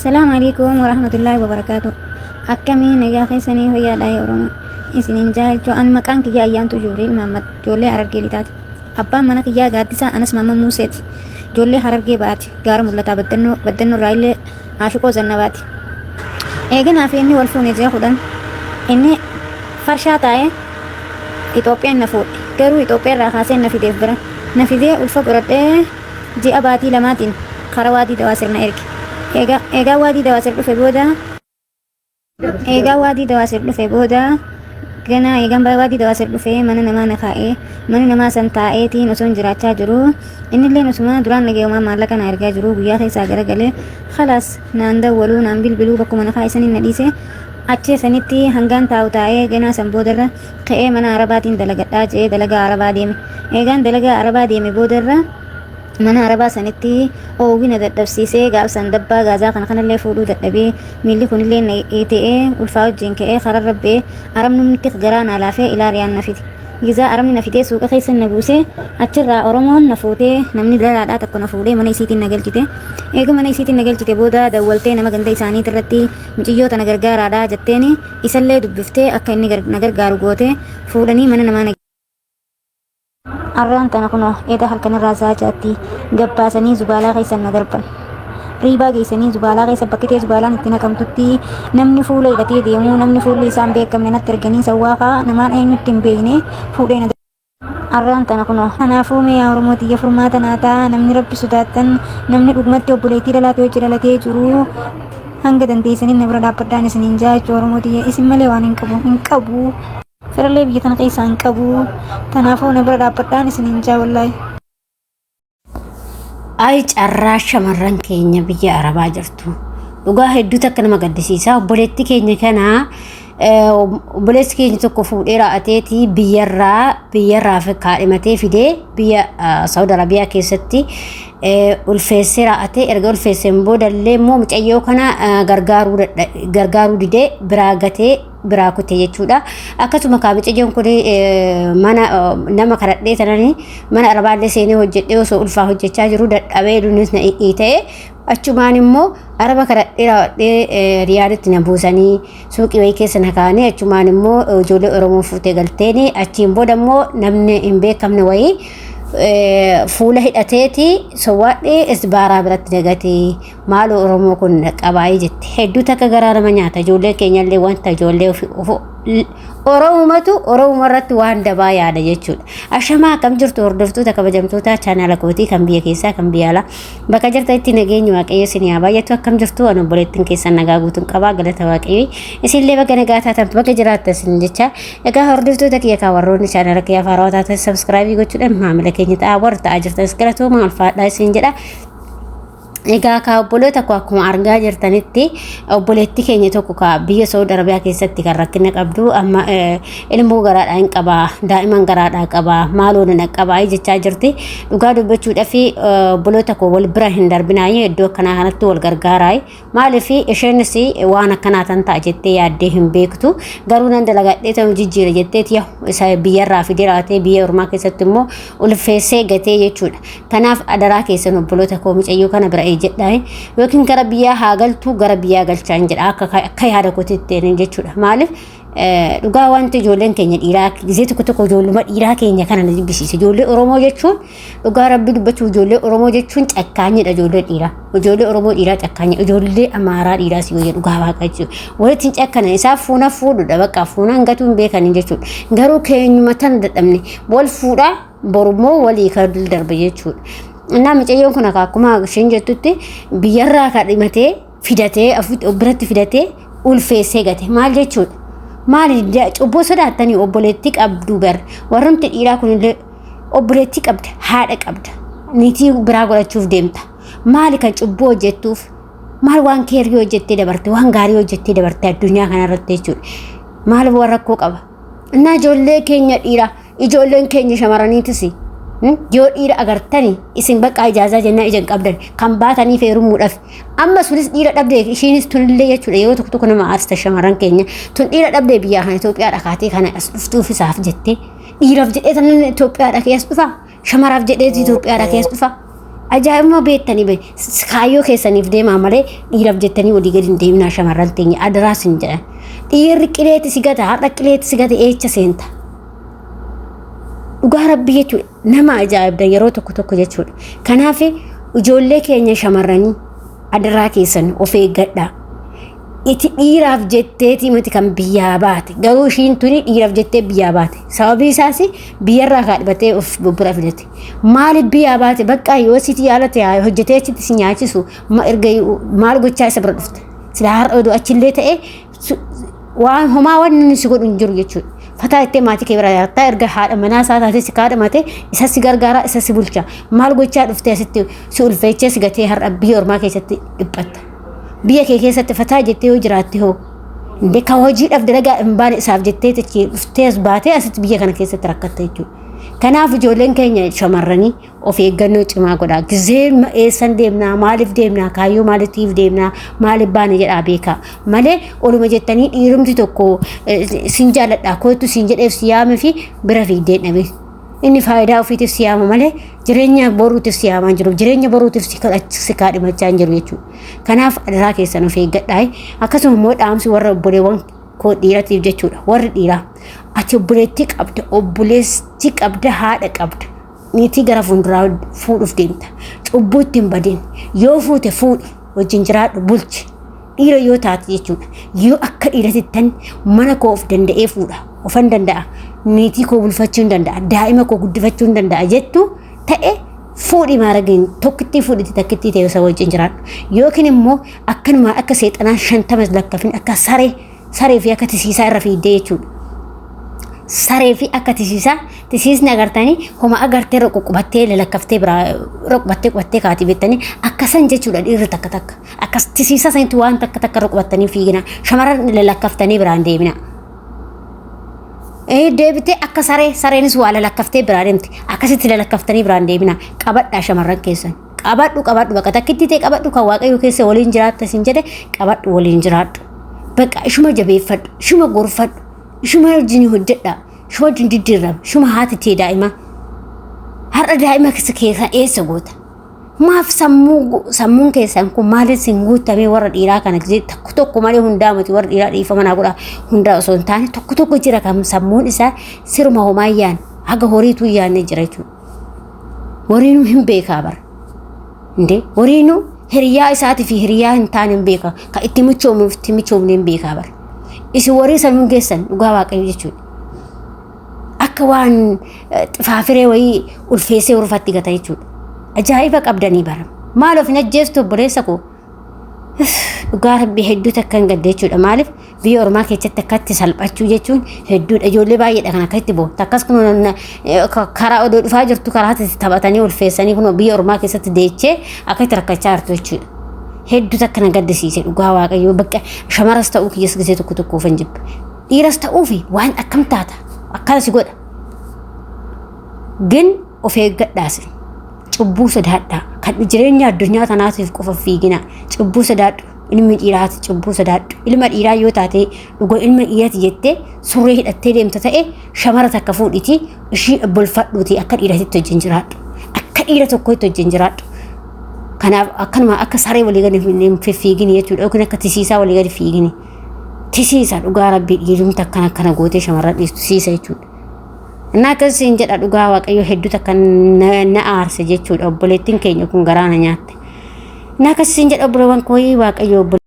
Assalaamu alaikum warahmatullaahi wabarakaatu. Akkamii nagaa keessanii fayyaadhaa yaa Oromoo. Isiniin jaalachuu an maqaan kiyya Ayyaantuu Jibriil Mahammad ijoollee Harargee Lixaati. Abbaan mana kiyyaa Gaaddisaa Anas Mahammad Muuseeti. Ijoollee Harargee Ba'aati. Gaara mul'ataa Baddannoo Baddannoo irraa illee Ashuqoo Zannabaati. Eeganaa fi inni wal fuune ji'a 10 inni farshaa taa'ee Itoophiyaan na fuudhe. Garuu Itoophiyaa irraa kaasee na fideef bira na fidee ulfa godhadhee ji'a baatii lamaatiin kara Waadii Dawaasir na erge. Eegaa eegaa Waadii Dawaasir dhufe booda eegaa Waadii Dawaasir dhufe booda ganaa eegaan Waadii Dawaasir dhufe mana namaa na kaa'ee mana namaa san taa'eetiin osoon jiraachaa jiru innilleen osuma duraan nagayumaa maallaqa na ergaa jiru guyyaa keessaa garagalee khalaas naan dawwaluu naan bilbiluu bakkuma na kaa'e saniin na dhiise. Achii sanitti hangaan taa'u taa'ee ganaa san boodarra ka'ee mana Arabaatiin dalagadhaa je'ee dalagaa Arabaa deeme. Eegaan dalagaa Arabaa deeme boodarra mana Arabaa sanitti oowwi na dadhabsiisee gaaf san dabbaa gaazaa kana kanallee fuudhuu dadhabee miilli kunillee na ta'ee ulfaa wajjiin ka'ee kararra bu'ee Arabnumti garaa naa laafee ilaa Riyaan na fide. Gizaa Arabni na fidee suuqa keessa na buusee achirraa Oromoon na fuutee namni dalaadhaa tokko na fuudhee mana isiitiin na galchite. Eega mana isiitiin na galchite booda dawwaltee nama ganda isaaniitirratti miciyyoo tana gargaaraadhaa jetteeni isallee dubbiftee akka inni na gargaaru gootee fuudhanii mana namaa na Arraan tana kunoo eda halkanirraa sa'a ja'atti gabbaasanii zubaalaa keessa na darban. Riibaa geessanii zubaalaa keessa bakkitee zubaalaan itti naqamtutti namni fuula hidhatee deemu namni fuulli isaa hin beekamne natti erganii sawwaaqaa namaan eenyutti hin beekne fuudhee na Arraan tana kunoo. Kanaafuu mee yaa Oromoo tiyya furmaata naa ta'a namni rabbi sodaattan namni dhugumatti obboleettii dhalaate hojii dhalatee jiru hanga dandeessaniin na bira dhaabbadhaan isiniin jaa jechuu Oromoo tiyya isin malee waan hin qabu hin qabu firallee biyya tana keessaa hin qabu tanaafuu na bira dhaabbadhaan isiniin jaa wallaahi. Ay carraa shamarran keenya biyya Arabaa jirtu. Dhugaa hedduu takka nama gaddisiisa. Obboleetti keenya kana obboleessi keenya tokko fuudhee raa'ateeti biyyarraa biyyarraa kaadhimatee fidee biyya Saawud Arabiyaa keessatti ulfeessee raa'atee erga ulfeesseen boodallee immoo mucayyoo kana gargaaruu didee biraa gatee biraa kute jechuudha. Akkasuma kaa mucayyoon kun mana nama kadhadhee tananii mana arabaallee seenee hojjedhee osoo ulfaa hojjechaa jiru dadhabee dunis na ta'e achumaan immoo araba kadhadhee raawwadhee riyaalitti na buusanii suuqii wayii keessa na kaa'anii achumaan immoo ijoollee Oromoo fuutee galteeni achiin booda immoo namni hin beekamne wayii fuula hidhateeti sowaadhee isbaaraa biratti dagatee maaloo Oromoo kun qabaayee jette hedduu takka garaa nama nyaata ijoollee keenyallee wanta ijoollee ofi Oromumatu Oromuma irratti waan dabaa yaada jechuudha. Ashamaa akkam jirtu hordoftoota kabajamtoota chaanaala kootii kan biyya keessaa kan biyya alaa bakka jirtanitti nageenyi waaqayyo isin haa baay'atu akkam jirtu ani obboleettiin keessan nagaa guutuun qabaa galata waaqayyo isinillee bakka nagaa taatan bakka jiraattan isin jecha egaa hordoftoota kiyya kan warroonni chaanaala kiyya haarawaa taatan sabskraayibii gochuudhaan maamila keenya ta'aa warra ta'aa jirtanis galatooma ulfaadhaa isin jedha. Egaa kaa obboloota koo akkuma argaa jirtanitti obboleetti keenya tokko kaa biyya Saudi Arabiyaa keessatti kan rakkina qabdu amma ilmoo garaadhaa hin qabaa daa'iman garaadhaa qabaa maaloo nana qabaa jechaa jirti dhugaa dubbachuudhaaf obboloota koo wal bira hin darbinaayee iddoo akkanaa kanatti wal gargaaraay Maaliif isheenis waan akkanaa tan ta'a jettee yaaddee hin beektu. Garuu nan dalagadhee ta'uu jijjiira jetteeti isa biyyarraa fidee raawwatee biyya ormaa keessatti immoo ulfeessee gatee jechuudha. Kanaaf adaraa keessan obboloota koo mucayyoo kana bira eejjedhaa yookiin gara biyyaa haa galtu gara biyyaa galchaan jedha akka akka yaada kootitti jechuudha. Maaliif dhugaa wanti ijoolleen keenya dhiiraa gisee tokko tokko ijoolluma dhiiraa keenya kana na jibbisiisa. Ijoollee Oromoo jechuun Dhugaa rabbi dubbachuuf ijoollee Oromoo jechuun cakkaanyidha ijoollee dhiiraa. Ijoollee Oromoo dhiiraa cakkaanya. Ijoollee Amaaraa dhiiraa si wayya dhugaa waaqa jechuudha. Walitti hin cakkanan isaa fuuna fuudhudha bakka fuunaan gatuu hin beekanii jechuudha. Garuu keenyuma tan dadhabne wal fuudhaa borummoo walii kan darba jechuudha. Innaa mucayyoon kun akkuma isheen jettutti biyyarraa kadhimatee fidatee biratti fidatee ulfeessee gate maal jechuudha. Maali cubbuu sodaattanii obboleettii qabdu bar warrumti dhiiraa kunillee Obboleettii qabda, haadha qabda, niitii biraa godhachuuf deemta. Maali kan cubbuu hojjettuuf? Maal waan keerii hojjettee dabarte, waan gaarii hojjettee dabarte addunyaa kanarratti jechuudha. Maal waan rakkoo qaba? Innaa ijoollee keenya dhiiraa, ijoolleen keenya shamarraniitis yoo dhiira agartani isin bakka ijaazaa jennaa ija hin qabdan kan baatanii feerumuudhaaf amma sunis dhiira dhabdee ishiinis tunillee jechuudha yeroo tokko tokko nama aarsta shamarran keenya tun dhiira dhabdee biyyaa kana Itoophiyaa dhakaatee kana as dhuftuuf isaaf jettee Dhiiraaf jedhee tanan Itoophiyaa dhaqee as dhufa. Shamaraaf jedhee Itoophiyaa dhaqee as dhufa. Ajaa'ibuma beektanii kaayyoo keessaniif deemaa malee dhiiraaf jettanii walii gadi hin deeminaa shamarran teenya adaraas hin jedhan. Dhiirri qileetti si gata har'a qileetti si gata eecha seenta. Dhugaa rabbii jechuudha nama ajaa'ibda yeroo tokko tokko jechuudha. Kanaaf ijoollee keenya shamarranii adaraa keessan of eeggadhaa. Iti dhiiraaf jetteeti miti kan biyyaa baate garuu ishiin tuni dhiiraaf jettee biyyaa baate sababii isaas biyyarraa kaadhibatee of bira filate maaliif biyyaa baate bakka yoo siti yaalate hojjetee achitti si nyaachisu erga maal gochaa isa bira dhufte sila har'a oduu achillee ta'e waan homaa waan inni si godhu hin jiru jechuudha. Fataa ittee maatii kee bira yaattaa erga haadha manaa isaa taatee si kaadhamate isa si gargaara isa si bulcha maal gochaa dhuftee asitti si ulfeechee si gatee har'a biyya ormaa keessatti dhiphatta. Biyya kee keessatti fataa jettee yoo jiraatte hoo indee kan hojiidhaaf dalagaa hin baane isaaf jettee achi dhuftee as baatee asitti biyya kana keessatti rakkatta jechuudha. Kanaaf ijoolleen keenya shamarranii of eeggannoo cimaa godhaa. Gizee eessan deemnaa maaliif deemnaa kaayyoo maaliitiif deemnaa maaliif baane jedhaa beekaa. Malee oluma jettanii dhiirumti tokko sin jaalladhaa kootu sin jedheef si yaame fi bira fiigdee dhabe. Inni faayidaa ofiitiif si yaama malee jireenya boruutiif si yaamaa hin jiru. Jireenya boruutiif si kaadhimachaa hin jiru jechuudha. Kanaaf adaraa keessan of eeggadhaa. Akkasuma immoo dhaamsi warra obboleewwan koo dhiiratiif jechuudha. Warri dhiiraa ati obboleettii qabda obboleessi qabda haadha qabda. Niitii gara fuulduraa fuudhuuf deemta. Cubbuu itti hin badin. Yoo fuute fuudhi wajjin jiraadhu bulchi. Dhiira yoo taate jechuudha. Yoo akka dhiiratittan mana koo of danda'ee fuudha. Ofan danda'a. Niitii koo bulfachuu hin danda'a. Daa'ima koo guddifachuu hin danda'a jettu ta'e fuudhi maaragin tokkittii fuudhiti takkittii ta'e isa wajjin jiraadhu. Yookiin immoo akkanumaa akka seexanaa shantama lakkafin akka saree saree fi akka tisiisaa irra fiiddee jechuudha. Saree fi akka tisiisaa tisiisni agartanii homa agartee irra quqqubattee lalakkaftee biraa irra qubattee qubattee kaati beektanii akkasan jechuudha dhiirri takka takka. Akkas tisiisaa sanitti waan takka takka irra qubattanii fiigina shamarran lalakkaftanii biraan deemina. Deebitee akka saree sareenis waa lalakkaftee biraa deemti akkasitti lalakkaftanii biraan deemina qabadhaa shamarran keessan. Qabadhu qabadhu bakka takkitti ta'e qabadhu kan waaqayyo keessa waliin jiraatta sin jedhe qabadhu waliin jiraadhu. Bakka ishuma jabeeffadhu ishuma gorfadhu ishuma wajjin hojjedha ishuma wajjin diddiirama ishuma haati tee daa'ima. Har'a daa'ima keessa eessa goota? Maaf sammuun keessan kun maaliif sin guutamee warra dhiiraa kana tokko tokko malee hundaa miti warra dhiiraa dhiifama naa godha hundaa osoo hin taane tokko tokko jira kan sammuun isaa siruma homaa yaan haga horiitu yaanne jira jechuudha. Horiinuu hin beekaa bara. Indee horiinuu hiriyaa isaatii fi hiriyaa hin taane hin beeka kan itti michoomuuf itti michoomne hin beekaa bara. Isin horii sammuu keessan dhugaa waaqayyo jechuudha. Akka waan xifaafiree wayii ulfeessee horfatti gata jechuudha. Ajaa'iba qabdanii bara. Maal of hin ajjeestu obboleessa koo? Dhugaa rabbii hedduu takka hin gadde jechuudha. Maaliif biyya ormaa keessatti akkatti salphachuu jechuun hedduudha. Ijoollee baay'eedha kan akkasitti bo'u. Takkas kun karaa odoo dhufaa jirtu karaa taphatanii ulfeessanii kun biyya ormaa keessatti deechee akkatti rakkachaa jirtu jechuudha. Hedduu takka na gaddisiise dhugaa waaqayyoo bakka shamaras ta'uu kiyyas gisee tokko tokko of hin jibbe. Dhiiras ta'uufi waan akkam taata akkana si godha. Gin of eeggadhaas. Cubbuu sodaadhaa. Kan jireenya addunyaa tanaatiif qofa fiigina. Cubbuu sodaadhu. Ilmi dhiiraati cubbuu sodaadhu. Ilma dhiiraa yoo taate dhuga ilma dhiiraati jettee surree hidhattee deemta ta'e shamara takka fuudhiti ishii bolfadhuuti akka dhiiratitti wajjin jiraadhu. Akka dhiira tokkotti wajjin jiraadhu. Kanaaf akkanuma akka saree walii gadi fiigini jechuudha yookiin akka tisiisaa walii gadi fiigini. Tisiisa dhugaa rabbii dhiirumti akkana akkana gootee shamarran dhiistu tisiisa jechuudha. Innaa akkasiin jedha dhugaa waaqayyo hedduu takka na aarse jechuudha obboleettiin keenya kun garaa na nyaatte. Innaa akkasiin jedha obboleewwan koo waaqayyo obboleettiin.